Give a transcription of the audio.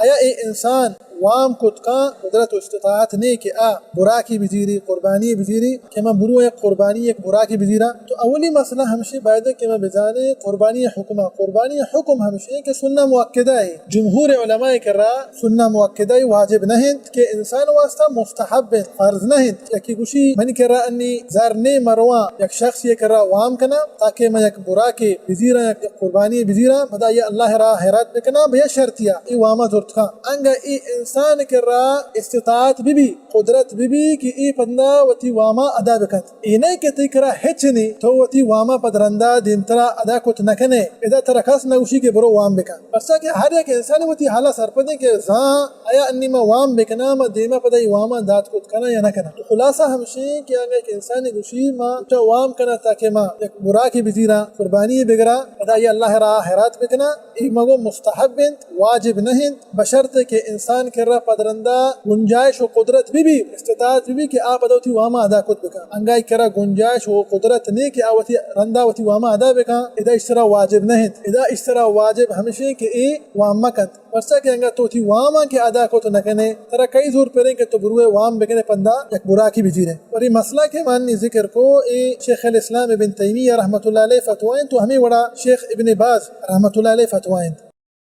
آیا اے انسان وام کت کن، قدرت و استطاعت نے کہ آ براکے بزیری، قربانی بزیری، کہ من برو یک قربانی، یک براکے بزیراں؟ تو اولی مسئلہ ہمشی باید کہ ما بزانیں قربانی حکم، قربانی حکم ہمشی کہ سنہ مؤکدہ ہے۔ جمہور علماء کرا سنہ مؤکدہ واجب نہ انت، کہ انسان واسطہ مستحب انت، فرض نہ انت۔ یکی گوشی، منی کرا انی زر نے، مرواں یک شخص یہ کرا وام کنا تاکہ من یک براکے بزیراں، یک قربانی بزیراں، پدا یہ اللہ راہ حیرات بکنا، بیا شرطیا ای واما زرت کن۔ انگا ای انسان کرا استطاعت بی بی، قدرت بی بی کہ ای پندا وتی واما ادا بکنت۔ ای نہ کہ تی کرا ہچ نی، تو وتی واما پد رندا دیمترا ادا کت نہ کنے، ادا ترا کس نہ گوشی کہ برو وام بکن۔ پرچا کہ ہر یک انسان وتی حالا سرپدیں کہ زان آیا انی ما وام بکناں، ما دیما پدا ای واما دات کت کناں یا نہ کناں۔ تو خلاصہ ہمشی کہ اگاں یک انسانی گوشی ما چا وام کناں تاکہ ما یک براکے بزیراں، قربانی بگراں، پدا ای اللہ راہ حیرات بکناں، ای مگو مستحب انت، واجب نہ انت، بشرط کہ انسان کرا پد رندا گنجائش و قدرت بی بی، استطاعت بی بی کہ آ پدا وتی واما ادا کت بکن۔ انگا ای کرا گنجائش و قدرت نے کہ آ وتی رندا وتی واما ادا بکن، ادا اشترا واجب نہ انت۔ ادا اشترا واجب ہمشی کہ ای وام مکنت۔ پرچا کہ انگا تو وتی واما کہ ادا کت نہ کنے، ترا کئی زور پریں کہ تو بروے وام بکنے پندا یک براکے بزیرے۔ اور ای مسئلہ کہ من ذکر کو، ای شیخ الاسلام ابن تیمیہ رحمت اللہ علیہ فتوی انت، تو ہمیں وڑا شیخ ابن باز رحمت اللہ علیہ فتوی انت۔